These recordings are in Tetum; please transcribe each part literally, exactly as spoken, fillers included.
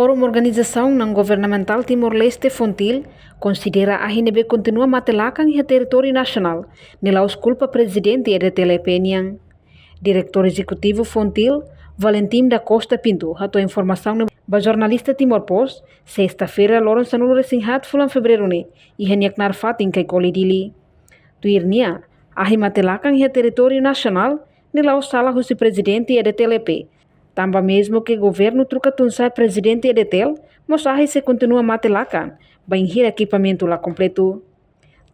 Forum Organizasaun Não Governamentál Timor-Leste, FONTIL, konsidera ahi ne'ebé kontinua mate-lakan iha territóriu nasionál ne'e la'ós kulpa Prezidente EDTL nian. Diretór Ezekutivu FONTIL, Valentim da Costa Pinto, hato'o informasaun ne'e ba jornalista Timor Post, sesta-feira, loron sanulu-resin-haat fulan Fevereiru ne'e, iha nia knaar fatin Kaikoli, Dili. Tuir nia, ahi mate-lakan iha territóriu nasionál ne'e la'ós sala husi Prezidente EDTL. Tanba mezmu ke governu troka tun-sa'e Prezidente EDTL, mós ahi sei kontinua mate-lakan, bainhira ekipamentu la kompletu.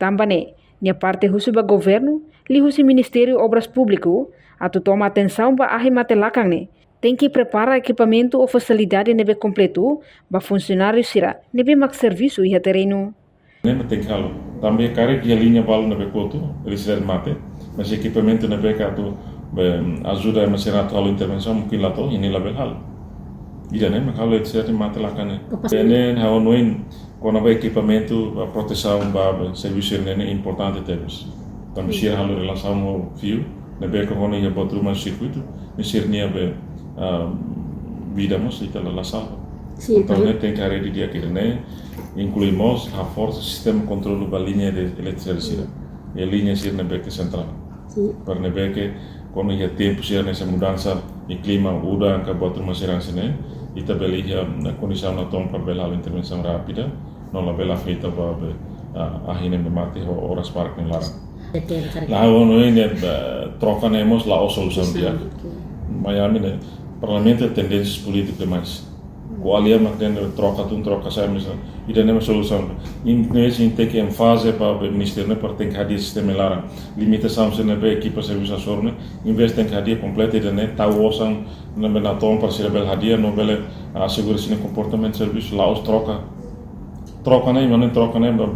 Tanba ne'e, nia parte husu ba governu, liuhusi Ministériu Obras Públiku, atu toma atensaun ba ahi mate-lakan ne'e, tenke prepara ekipamentu ou fasilidade ne'ebé kompletu ba funsionáriu sira ne'ebé mak servisu iha terrenu. Ne'e mak tenke halo. Tanba karik iha liña balu ne'ebé kotu, eletrisidade mate, mas ekipamentu ne'ebé ke atu, be, ajuda ema sira atu halo intervensaun, mungkin la to'o, i ne'e labele halo. Ida-ne'e mak halo eletrisidade mate-lakan ne'e. Kapas- Ne'e ha'u hanoin kona-ba ekipamentu, ba protesaun, ba, ba servisu ne'e importante tebes. Tanba sira halo relasaun ho fiu, ne'ebé ke kona iha buat ruma sirkuitu, ne'e sira-nia be, ah, vida mós ita la, la salva. Sin, entaun, ne'e tenke haree didi'ak ida-ne'e, inklui mós haforsa sistema kontrolu ba liña de eletrisidade sira. I liña sira ne'ebé ke sentrál. Sin. Para ne'ebé ke kona iha tempu sira hanesan mudansa klima, udan ka buat ruma sira hanesan ne'e, ita bele iha, ah, kondisaun natoon para bele halo intervensaun rápida, no labele afeta ba be, ah, ahi ne'ebé mate ho oras barak nia laran. Betul, karik. Lae, ha'u hanoin ne'e, ah, troka ne'e mós la'ós solusaun di'ak. Solusaun, oke. Maibé ne'e, parlamentu tendénsia polítika demais. Ko'alia mak ne'e troka tun, troka sa'e, mas ida-ne'e mak solusaun. Inglés tenke enfáze ba be ministériu ne'e para tenke hadi'a sistema nia laran. Limitasaun sira ne'ebé ekipa servisu hasoru ne'e, envezde tenke hadi'a kompletu ida-ne'e, tau osan ne'ebé natoon para sira bele hadi'a, no bele, ah, asegura sira-nia komportamentu servisu, la'ós troka. Troka ne'e, mana troka ne'e, ba,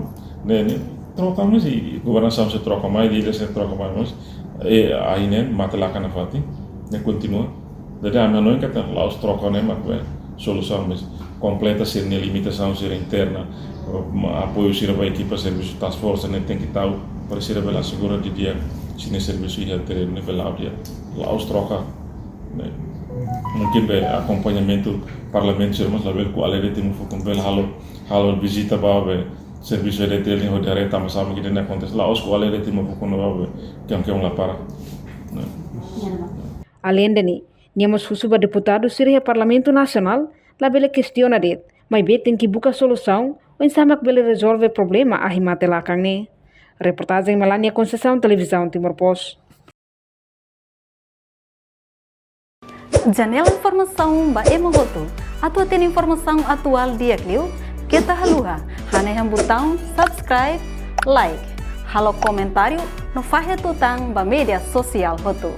ne'e, ne'e, troka mós, i governasaun sei troka mai, líder sei troka mai mós, i ahi ne'e mate-lakan nafatin, ne'e kontinua. Jadi, ami hanoin katak la'ós troka ne'e mak be solusaun, mas kompleta sira-nia limitasaun sira interna, um, apoiu sira ba ekipa servisu task force ne'e tenke tau, para sira bele asegura didi'ak sira-nia servisu iha terrenu ne'e bele la'o di'ak. La'ós troka. Ne'e. Mungkin be akompañamentu parlamentu sira mós labele ko'alia de'it ema fukun, bele halo, halo vizita ba be servisu EDTL nian hodi haree tanba sá mak ida-ne'e akontese. La'ós ko'alia de'it ema fukun ba be, kiam-kiam la para. Ne'e. Aleinde ne'e, nia mós husu ba deputadu sira iha Parlamentu Nasionál, labele kestiona de'it, maibé tenke buka solusaun, oinsá mak bele rezolve problema ahi mate-lakan ne'e. Reportajen Melania Conceição, Televizaun Timor Post. Janela informasaun ba ema hotu. Atu hatene informasaun atuál di'ak liu, keta haluha hanehan butaun subscribe, like, halo komentáriu, no fahe tutan ba média sosiál hotu.